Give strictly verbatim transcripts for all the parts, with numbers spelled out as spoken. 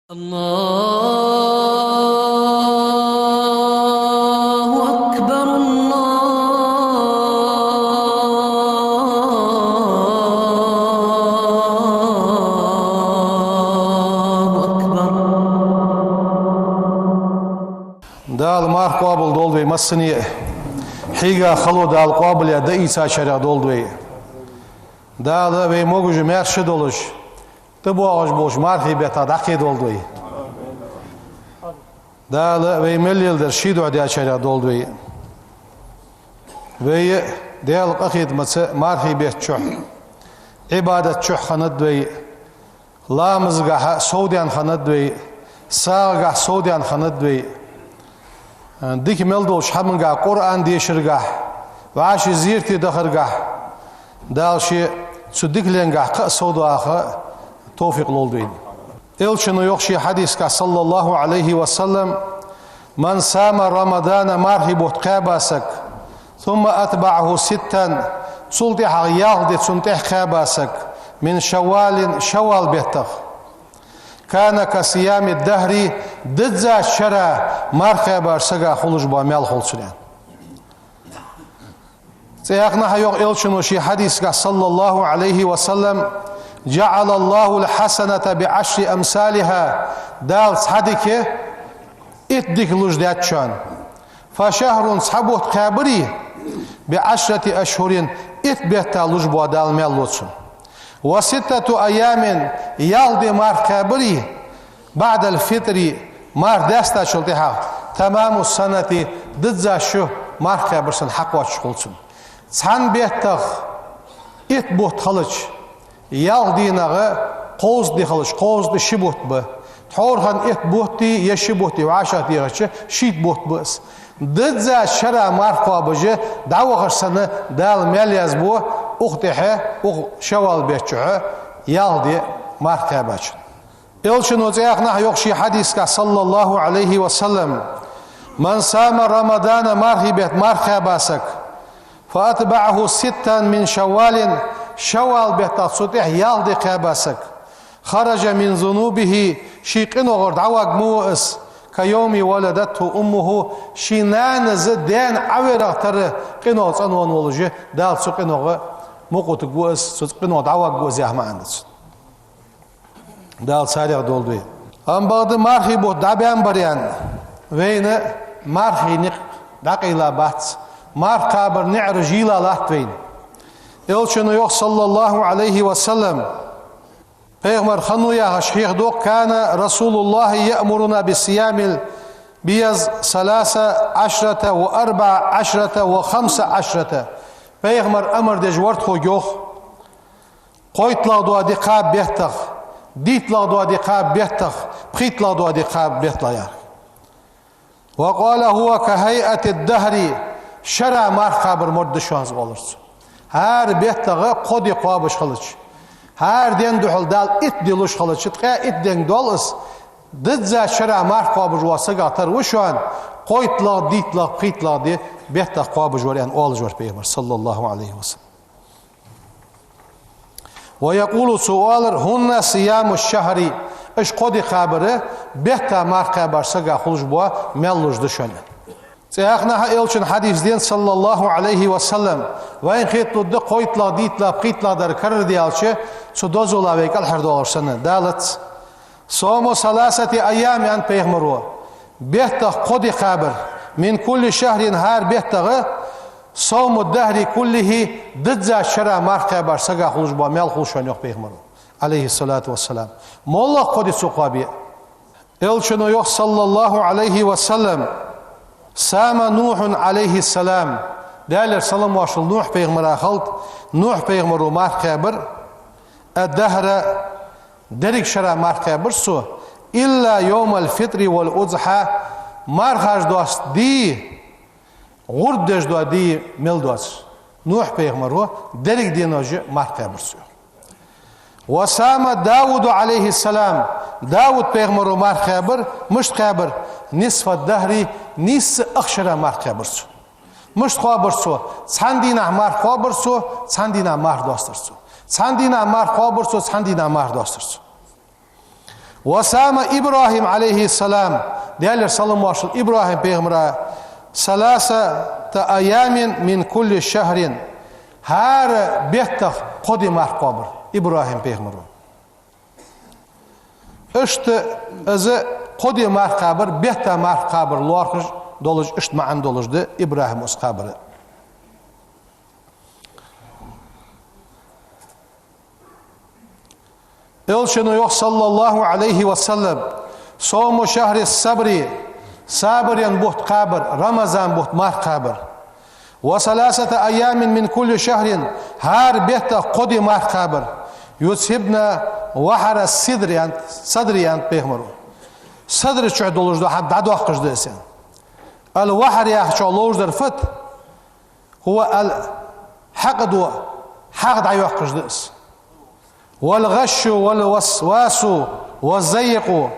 الله أكبر، الله أكبر. Дала марха къоабал долда вай массане а, хьийга хало Дала къоабал яь дӀаийцачарех долда вай. Дала вай могаш-маьрша долаш, тӀабоагӀаш болча мархий бетта дӀакхедолда вай. Дала вай мел леладер ший духьа даьчарех долда вай. Вай Даьла къахетамца мархий бетта чухь, Ӏибадата чухь хиннад вай, ламазгахьа совдаьнна хиннад вай, сагӀагахьа совдаьнна хиннад вай. Дика мел долча хӀамангахьа, Къуръан дешаргахьа, вӀаши зерате дахаргахьа, Дала ше цу дикаленгахьа кхы а совдоаха товфикъ лолда вайна. Элчано йоах ший хьадисгахьа, صلى الله عليه وسلم: «من صام رمضان», мархий бутт кхаьба саг, «ثم أتبعه ستا», цул тӀехьагӀа ялх ди цунна тӀехьа кхаьба саг, «من شوال», шаввал беттах, «كان كصيام الدهر», диззача шера марха кхаьбача сага хулаш бола маьл хул цунна. ЦӀаькханахьа йоах Элчано ший хьадисгахьа, صلى الله عليه وسلم: «جعل الله الحسنة بعشر أمثالها», Дала цхьа дика итт дика луш даьд шоана. «فشهر», цхьа бутт кхаьбари, «بعشرة أشهر», итт бетта луш бола Дала маьл лу цунна. «وستة أيام», ялх ди марха кхаьбари, «بعد الفطر», марха даьстачул тӀехьагӀа, «تمام السنة», дизза шу марха кхаьбар санна хьакхоачаш хул цунна. Цхьан беттах итт бутт хилча, ялх дийнахьа кховзткъа ди хилча, кховзткъа ди ши бутт ба. Тхьовра хинна итт бутти е ши бутти вӀашагӀтехача, шийтта бутт ба из. Диззача шера марха кхоабаш дӀавахар санна, Дала маьл язбу укх тӀехьа, укх шаввал бетта чухь ялх ди марха кхаьбачун. Элчано цӀаькханахьа йоах ший хьадисгахьа, صلى الله عليه وسلم: «من صام رمضان», мархий бетта марха кхаьба саг, «فأتبعه ستا من شوال», шаввал беттах цул тӀехьа ялх ди кхаьба саг, «خرج من ذنوبه», ший къинойх дӀавагӀа ма ва из, «كيوم ولدته أمه», ший нанас даьна Ӏаверах тара къинойх цӀенвенна волаш, Дала цу къинойх мукъа вутаргва из, цу къинойх дӀавагӀаргва из яха маӀан да цун. Дала царех долда вай. Амма бакъда мархий бутт дӀабаьнна бар аьнна, вайна мархий никъ дӀакъайла бац, марха кхабара наӀараш йийла латт вайна. Элчано йоах, صلى الله عليه وسلم, пайхамар хиннав яхаш хьехаду: «كان رسول الله يأمرنا بصيام البيض ثلاث عشرة وأربع عشرة وخمس عشرة». Пайхамар амар деш вар тхога, йоах, кхойтталагӀа дола ди кхаба беттах, дийтталагӀа дола ди кхаба беттах, пхийтталагӀа дола ди кхаба беттах, яхар. «وقال: هو كهيئة الدهر», шера марха кхабар морд да шоана из, оалар цо. ХӀара беттагӀа кхо ди кхоабаш хилча, хӀара ден духьал Дала итт ди луш хилча, ткъаь итт денга доал из, диззача шера марха кхоабаш вола сагах тара ва шоана кхойтталагӀа, дийтталагӀа, пхийтталагӀа ди беттах кхоабаш вар, аьнна, оалаш вар пайхамар, صلى الله عليه وسلم. «ويقول», цо оалар: «هن صيام الشهر», уж кхо ди кхабар бетта марха кхаьбача сага хулаш бола маьл луш да шоана. ЦӀаькханахьа Элчан хьадис да, صلى الله عليه وسلم, вайна хеталургда кхойтталагӀа, дийтталагӀа, пхийтталагӀа дар карара даьлча, цу дозала вай кӀалхардоалаш санна, далац. «صوم ثلاثة أيام», аьннад пайхамаро, беттах кхо ди кхабар, «من كل شهر», хӀара беттагӀа, «صوم الدهر كله», диззача шера марха кхаьбача сага хулаш бола маьл хул шоана, йоах пайхамаро, عليه الصلاة والسلام. МоллагӀа кхо ди цо кхоабе? Элчано йоах, صلى الله عليه وسلم: «صام نوح عليه السلام». Даьлера салам-моаршал Нухь пайхамара хилда, Нухь пайхамаро марха кхаьбар, «الدهر», деррига шера марха кхаьбар цо, «إلا يوم الفطر والأضحى», мархаш доаца ди, гӀурба деш дола ди мел доацаш, Нухь пайхамаро деррига денош марха кхаьбар цо. «وصام داود عليه السلام», Дауд пайхамаро марха кхаьбар, мишта кхаьбар, «نصف الدهر», нийсса ах шера марха кхаьбар цо. Мишта кхоабар цо? Цхьан дийнахьа марха кхоабар цо, цхьан дийнахьа марха доастар цо. Цхьан дийнахьа марха кхоабар цо, цхьан дийнахьа марха доастар цо. وصام إبراهيم عليه السلام, Даьлера салам-моаршал ИбрахӀим пайхамара, ثلاثة أيام من كل شهر, хӀара беттах кхо ди марха кхоабар ИбрахӀим пайхамара. Иштта из кхо ди марха кхабар, бетта марха кхабар лоархӀаш долаш, иштта маӀан долаш да ИбрахӀима из кхабара. Элчано йоах, صلى الله عليه وسلم: صوم شهر الصبر, сабарен бутт кхабар, Рамазан бутт марха кхабар. وثلاثة أيام من كل شهر, хӀара беттах кхо ди марха кхабар. يذهبن وهر الصدر, аьннад, садр, аьннад пайхамара. Садра чу долаш дола хӀама дӀадоаккхаш да из, аьнна. الوهر яхачох ловш дар фуд? هو الحقد, хьагӀ дӀайоаккхаш да из. والغش والوسواس والضيق.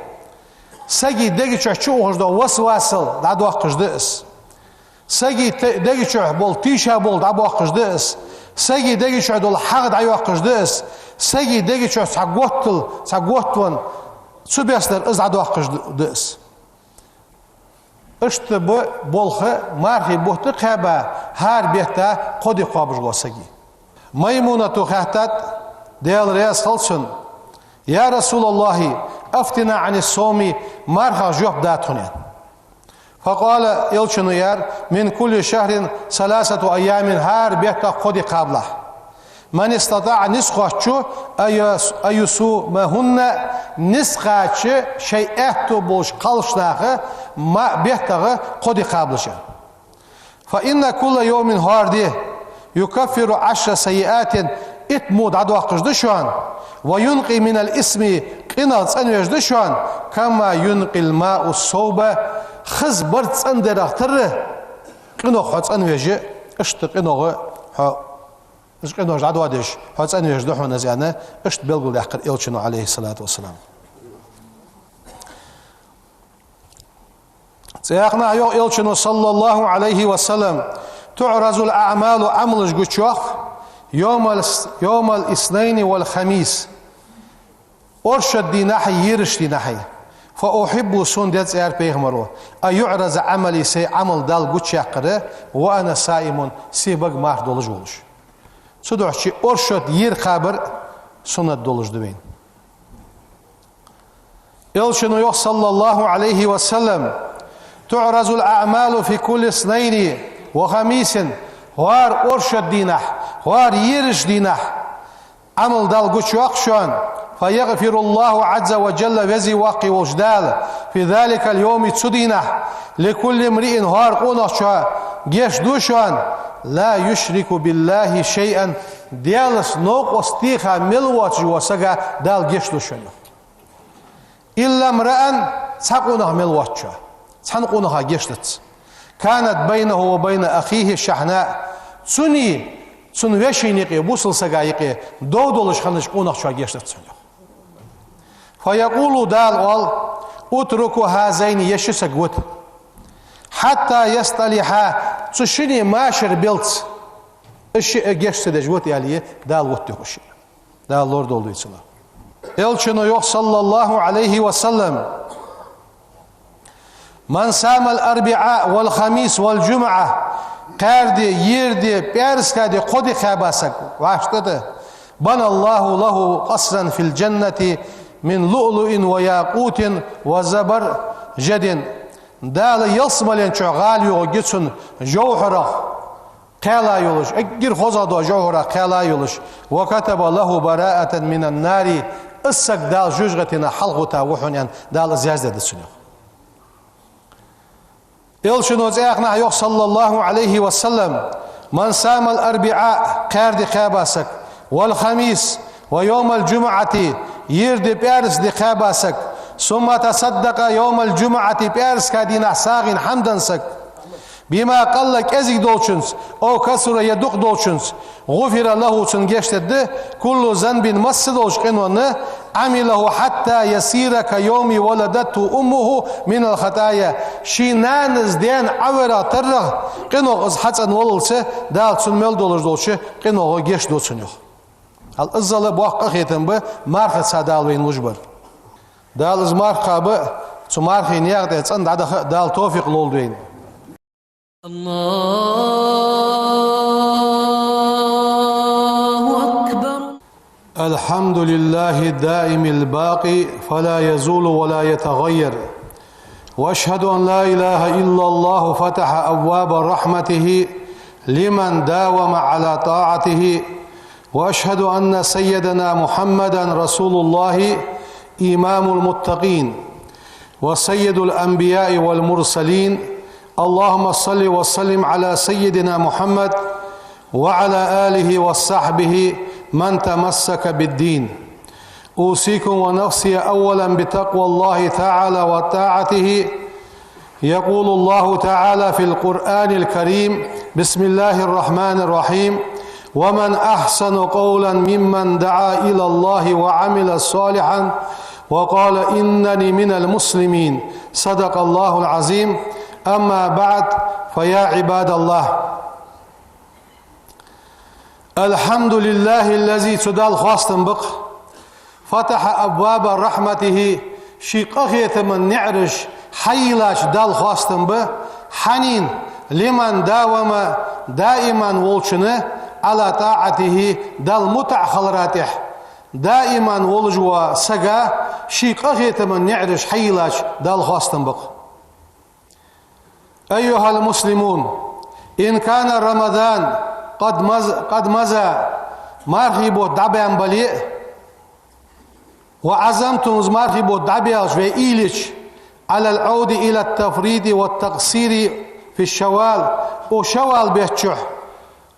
Сага дега чу чуухаш дола васвасал дӀадоаккхаш да из. Сага те-, дега чу бола тийшаболх дӀабоаккхаш да из. Сага дега чу дола хьагӀ дӀайоаккхаш да из. Сага дега чу цхьа готтал, цхьа готван цу беснар из дӀадоаккхаш да из. Иштта ба болх, мархий бутт кхаьба, хӀара бетта кхо ди кхоабаш вола саг. Маймунато хаьттад, Даьла раьза хилва цунна: يا رسول الله، أفتنا عن الصوم, мархах жоп да тхона, аьнна. فقال, Элчано аьлар: من كل شهر ثلاثة أيام, хӀара беттах кхо ди кхабалахь. من استطاع, низ кхоачачо, أن يص-, أن يصومهن, низ кхоачача, шоай аьттув болаш кхалхача наха ма-, беттах кхо ди кхабалаш, аьнна. فإن كل يوم, хӀара ди, يكفر عشر سيئات, итт во дӀадоаккхаш да шоана, وينقي من الإثم, къинах цӀенвеш да шоана, كما ينقي الماء الثوب, хаза барзкъа цӀендаларах тара, къинох хьо цӀенвеш, иштта къинох хьо Уж къинош дӀадоадеш, хьо цӀенвеш да хьона из, аьнна, иштта белгалдаьккхар Элчано, عليه الصلاة والسلام. ЦӀаькханахьа йоах Элчано, صلى الله عليه وسلم: تعرض الأعمال, Ӏамалаш гучайоах, يوم ال-, يوم الاثنين والخميس, оршот дийнахьеи ераш дийнахьеи. فأحب, сона деза, аьлар пайхамаро, أن يعرض عملي, сай Ӏамал Далла гучаяккхар, وأنا صائم, сихбарг марха долаш волаш. Цудухьа оршот, ер кхабар суннат долаш да вайна. Элчано йоах, صلى الله عليه وسلم: تعرض الأعمال في كل اثنين وخميس, хӀара оршот дийнахьа, хӀара ераш дийнахьа Ӏамал Далла гучайоаккх шоана, فيغفر الله عز وجل, Веза-Воккха волча Дала, في ذلك اليوم, цу дийнахьа, لكل امرئ, хӀара къонахчоа гешт ду шоана, لا يشرك بالله شيئا, Даьлаца новкъост теха мел воацаш вола сага Дала гешт ду шоана. إلا امرأ, цхьа къонах мел воацачоа, цхьан къонаха гешт дац. كانت بينه وبين أخيه شحناء, цунеи цун вешийна юкъе, бусалба сага юкъе дов долаш хиннача къонахчоа гешт дац цунна. فيقول, Дала оал: اتركوا هذين, ер ши саг вита, حتى يصطلحا, цу шинне машар беллалца, уж шиъ гешт ца деш вита, аьле, Дала вита, йоах, уж шиъ. Дала лорадолда вай цунах. Элчано йоах, صلى الله عليه وسلم: من صام الأربعاء والخميس والجمعة, кхаьра ди, ер ди, пӀаьраска ди, кхо ди кхаьба саг, вӀаштӀа тӀа, بنى الله له قصرا في الجنة من لؤلؤ وياقوت وزبرجد. Дала ялсмален чу гӀала йоагӀаргья цунна жовхьарах кхаьла йолаш, эггара хозагӀа дола жовхьарах кхаьла йолаш, وكتب له براءة من النار, из саг Дала жожагӀатенах хьалхавита ва хьона, аьнна, Дала из яздаьд цунна. Элчано цӀаькханахьа йоах, صلى الله عليه وسلم: من صام الأربعاء, кхаьра ди кхаьба саг, والخميس ويوم الجمعة, ер ди, пӀаьраска ди кхаьба саг, ثم تصدق يوم الجمعة, пӀаьраска дийнахьа сагӀийна хӀама денна саг, بما قل, кӀезига долчунца, أو كثر, е дукха долчунца, غفر له, цунна гешт дергда, كل ذنب, масса долча къинонна, عمله حتى يصير كيوم ولدته أمه من الخطايا, ший нанас даьна Ӏоварах таррах къинох из хьацӀенваллалца, Дала цунна мел долаш долча къинох гешт ду цунна, йоах. Хьал иззал боккха къахетам ба мархаца Дала вайна луш бар. Дала из марха кхаба а, цу мархий наькъа тӀа цӀена дӀадаха а Дала товфикъ лолда вайна. الله أكبر. الحمد لله الدائم الباقي فلا يزول ولا يتغير. وأشهد أن لا إله إلا الله فتح أبواب رحمته لمن داوم على طاعته. وأشهد أن سيدنا محمدا رسول الله إمام المتقين وسيد الأنبياء والمرسلين. اللهم صل وسلم على سيدنا محمد وعلى آله وصحبه من تمسك بالدين. أوصيكم ونفسي أولا بتقوى الله تعالى وطاعته. يقول الله تعالى في القرآن الكريم: بسم الله الرحمن الرحيم: ومن أحسن قولا ممن دعا إلى الله وعمل صالحا وقال إنني من المسلمين. صدق الله العظيم. أما بعد، فيا عباد الله، الحمد لله الذي, цу Далла хоастам ба-кх, فتح أبواب رحمته, ший къахетама наӀараш хьайийллача Далла хоастам ба, хьанна, لمن داوم, даиман волчунна, على طاعته, Далла мутӀахьа хилара тӀехьа даиман волаш вола сага ший къахетама наӀараш хьайийллача Далла хоастам ба-кх. أيها المسلمون، إن كان رمضان قد مز-, قد مضى, мархий бутт дӀабаьнна бале а, وعزمتم, из мархий бутт дӀабаьлча вай уйла йича, على العودة إلى التفريط والتقصير في شوال, укх шаввал бетта чухь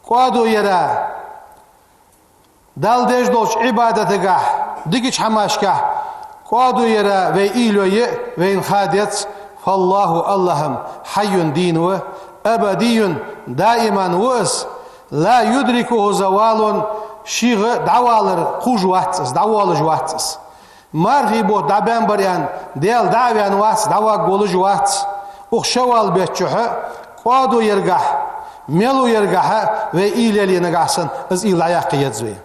кӀоадо яра, Далла деш долча Ӏибадатагахь, дикача хӀамашкахь кӀоадо яра вай уйла йе а вайна ха деза, فالله, АллахӀ-м, حي, дийна ва, أبدي, даиман ва Из, لا يدركه زوال, Шийга дӀавалар кхувш вац Из, дӀавоалаш вац Из. Мархий бутт дӀабаьнна бар аьнна, Даьла дӀа а ваьнна вац, дӀаваргволаш вац. Укх шаввал бетта чухь кӀоадо яргахь, мело яргахь вай уйла яле, нагахь санна Из уйла дӀаяккха еза вай.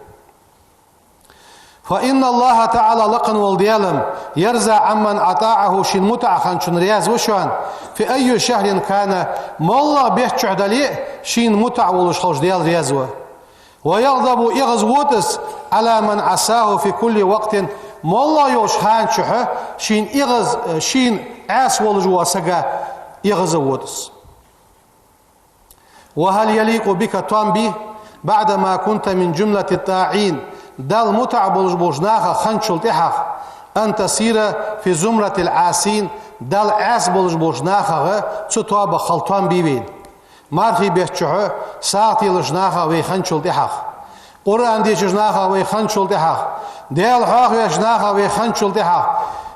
فإن الله تعالى, лакха вола Даьла-м, يرضى عمن أطاعه, Шийна мутӀахьа хинначунна раьза ва Шоана, في أي شهر كان, моллагӀа бетта чухь дале а, Шийна мутӀахьа волаш хилча Даьла раьза ва. ويغضب, эгӀазвода Из, على من عصاه في كل وقت, моллагӀа йолча хана чухь Шийна эгӀаз-, Шийна Ӏаьса волаш вола сага эгӀазвода Из. وهل يليق بك, тоам бий, بعدما كنت من جملة الطائعين, Далла мутӀахьа болаш болча нахах хинначул тӀехьагӀа, أن تصير في زمرة العاصين, Далла Ӏаьса болаш болча нахах цу тоабах хила тоам бий вайна? Мархий бетта чухь сагӀа телача нахах вай хинначул тӀехьагӀа, Къуръан дешача нахах вай хинначул тӀехьагӀа, Даьла хьоахавеча нахах вай хинначул тӀехьагӀа,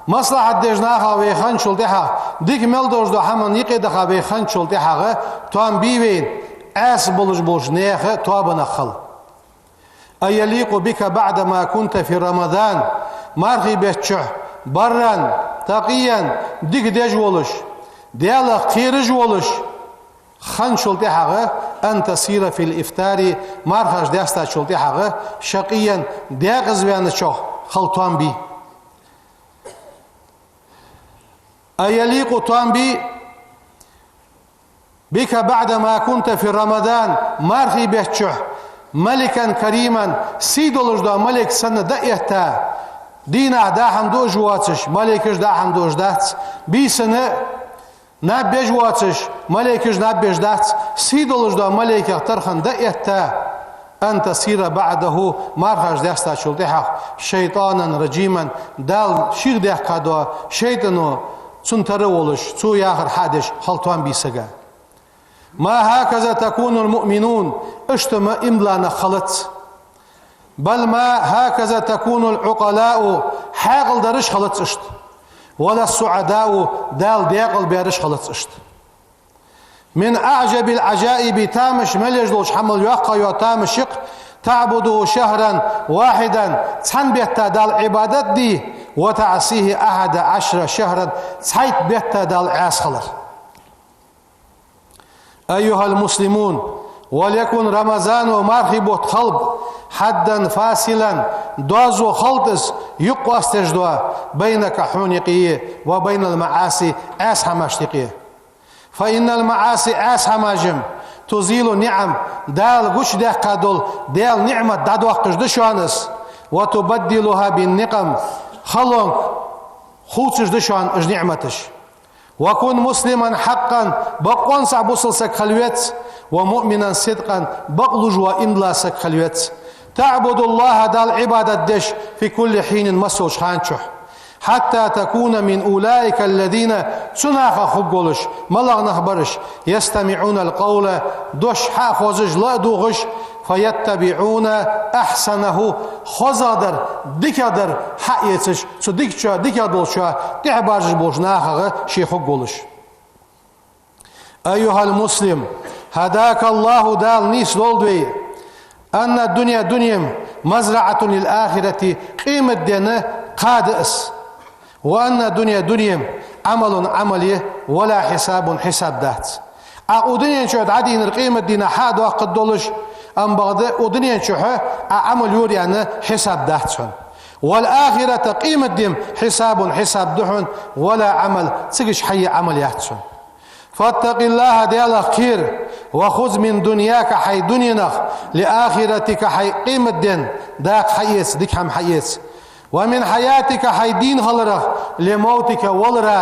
маслахьат деча нахах вай хинначул тӀехьагӀа, дика мел долаш дола хӀаман юкъе даха вай хинначул тӀехьагӀа, тоам бий вайна Ӏаьса болаш болча наьха тоабанах хила? أيليق بك بعدما كنت في رمضان, мархий бетта чухь برا تقيا, дика деш волаш, Даьлах кхераш волаш хинначул тӀехьагӀа, أن تصير في الإفطار, мархаш даьстачул тӀехьагӀа, شقيا, декъаза ваьнначох хила тоам бий? أيليق, тоам бий, بك بعدما كنت في رمضان, мархий бетта чухь, ملكا كريما, сий долаш дола малейк санна дӀаэтта, дийнахьа даа хӀама дуаш воацаш, малейкаш даа хӀама дуаш дац, бийсанна наб беш воацаш, малейкаш наб беш дац, сий долаш дола малейкех тарханна дӀаэтта, أن تصير بعده, мархаш даьстачул тӀехьагӀа, شيطانا رجيما, Дала шийх даьккха дола шайтӀано цунна тара а волаш, цо яхар хьа а деш, хила тоам бий сага? ما هكذا تكون المؤمنون, иштта-м иман дола нах хилац. بل ما هكذا تكون العقلاء, хьаькъал дараш хилац иштта. ولا السعداء, Дала декъал бераш хилац иштта. من أعجب العجائب, тамаш мел еш долча хӀамал йоккха йола тамаш я-кх, تعبده شهرا واحدا, цхьан бетта Далла Ӏибадат де, وتعصيه أحد عشر شهرا, цхьайтта бетта Далла Ӏаьса хилар. أيها المسلمون، وليكن رمضان, мархий бутт хилба, حدا فاصلا, доазув хилда из, юкъ къоастадеш дола, بينك, хьона юкъе, وبين المعاصي, Ӏаьса хӀамашта юкъе. فإن المعاصي, Ӏаьса хӀамаш-м, تزيل النعم, Дала гучадаьккха дола Даьла ниӀмат дӀадоаккхаш да шоана из, وتبدلها بالنقم, халонга хувцаш да шоана уж ниӀматаш. وكن مسلما حقا, бакъонца бусалба саг хила веза, ومؤمنا صدقا, бакълувш вола иман дола саг хила веза. تعبد الله, Далла Ӏибадат деш, في كل حين, массайолча хана чухь. حتى تكون من أولئك الذين, цу нахах хургволаш, малагӀа нах бар уж, يستمعون القول, дош хьахозаш, ладувгӀаш, فيتبعون أحسنه, хозагӀдар, дикагӀдар хьаэцаш, цу дикача, дикагӀа долча тӀехьабаржаш болча нахах ше хургволаш. أيها المسلم, هداك الله, Дала нийсдолда вай, أن الدنيا, дуне-м, مزرعة للآخرة, къематден кха да из. وأن الدنيا, дуне-м, عمل, Ӏамал я, ولا حساب, хьисаб дац. Ӏа укх дунен чу дӀадийхар къематдийнахьа хьадоаккхаргдолаш, амма бакъда укх дунен чухь Ӏа Ӏамал йора аьнна хьисаб дац хьона. والآخرة, къематди-м, حساب, хьисаб да хьона, ولا عمل, цигача хьае Ӏамал яц хьона. فاتق الله, Даьлах кхера, وخذ من دنياك, хьай дуненах, لآخرتك, хьай къематден дакъа хьаэца, дика хӀама хьаэца. ومن حياتك, хьай дийна хиларах, لموتك, валара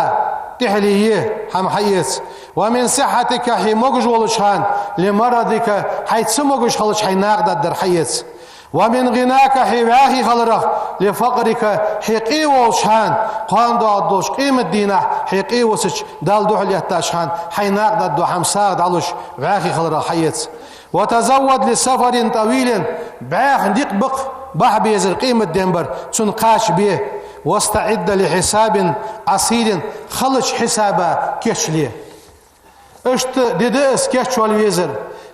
тӀехьале е хӀама хьаэца. ومن صحتك, хьо могаш волча хана, لمرضك, хьо ца могаш хилча хьо накъадаргдар хьаэца. ومن غناك, хьо вӀаьхий хиларах, لفقرك, хьо къе волча хана, кхоана доагӀаргдолча къематдийнахьа хьо къе висача, Далла духьал эттача хана хьо накъадаргдола хӀама сагӀа дӀалуш, вӀаьхий хиларах хьаэца. وتزود لسفر طويل, бӀаьха никъ ба-кх, бахьа безар къематден бар, цунна кхача бе. واستعد لحساب عسير, халача хьисаба кийчле. Иштта ди да из кийчвала везар,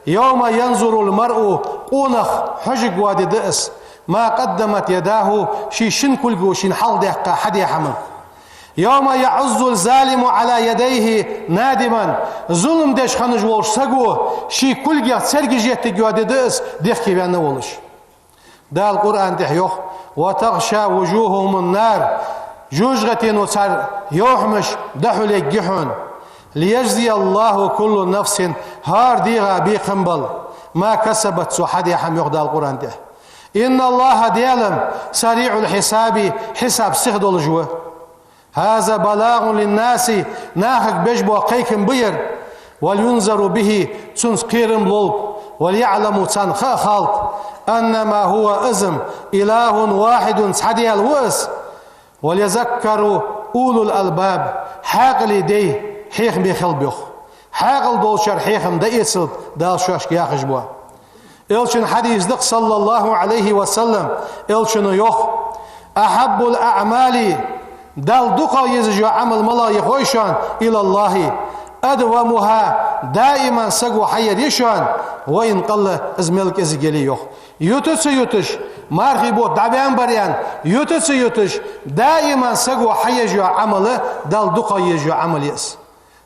يوم ينظر المرء, къонах хьожаргвола ди да из, ما قدمت يداه, ший шин кулго шийна хьалхадаьккха хьадаь хӀаманга. يوم يعض الظالم على يديه نادما, зулам деш хинна волча саго ший кулгех цергаш еттаргйола ди да из, дехке ваьнна волаш. Дала Къуръан тӀа йоах: وتغشى وجوههم النار, жожагӀатено цар йовхьамаш дӀахьулъергья хьона. ليجزي الله كل نفس, хӀара дегӀа бекхам бала, ما كسبت, цо хьадаь хӀама, йоах Дала Къуръан тӀа. إن الله, Даьла-м, سريع الحساب, хьисаб сиха долаш ва. هذا بلاغ للناس, нахага беш бола кхайкам ба ер. ولينذروا به, цунца кхерам лолга, وليعلموا, царна ха а халда, أنما هو, из-м, إله واحد, цхьа Даьла ва из. وليذكر أولو الألباب, хьаькъале дай хьехаме хилба, йоах. Хьаькъал долчар хьехам дӀаэцалда Дала шоашка яхаш бола. Элчан хьадис да-кх, صلى الله عليه وسلم, Элчано йоах: أحب الأعمال, Далла дукха езаш йола Ӏамал малагӀа я хой шоана, إلى الله, أدومها, даиман саго хьаер я шоана, وإن قل, из мел кӀезига яле а, йоах. Юта ца юташ, мархий бутт дӀабаьннабар аьнна, юта ца юташ, даиман саго хьаеш йола Ӏамал Далла дукха езаш йола Ӏамал я из.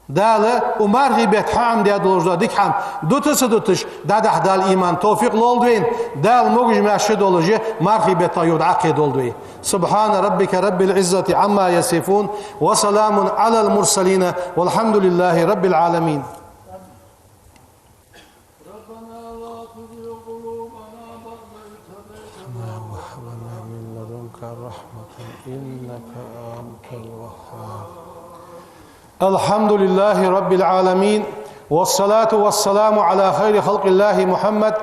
Дала укх мархий бетта хьа Ӏомадаь долаш дола дика хӀама дута ца дуташ, дӀадахьа Дала иман, товфикъ лолда вайна, Дала могаш-маьрша долаш мархий бетта юха дӀакхедолда вай. سبحان ربك رب العزة عما يصفون، وسلام على المرسلين، والحمد لله رب العالمين. ربنا لا تزغ قلوبنا بعد إذ هديتنا وهب لنا من لدنك رحمة إنك أنت الوهاب. الحمد لله رب العالمين، والصلاة والسلام على خير خلق الله محمد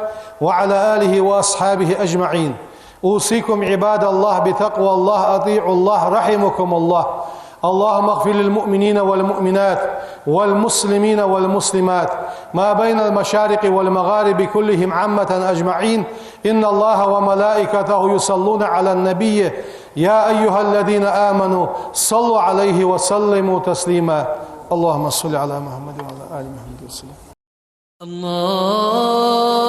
وعلى آله وأصحابه أجمعين. أوصيكم عباد الله بتقوى الله، أطيعوا الله رحمكم الله. اللهم اغفر للمؤمنين والمؤمنات والمسلمين والمسلمات ما بين المشارق والمغارب كلهم عامة أجمعين. إن الله وملائكته يصلون على النبي، يا أيها الذين آمنوا صلوا عليه وسلموا تسليما. اللهم صل على محمد وعلى آل محمد وسلم. الله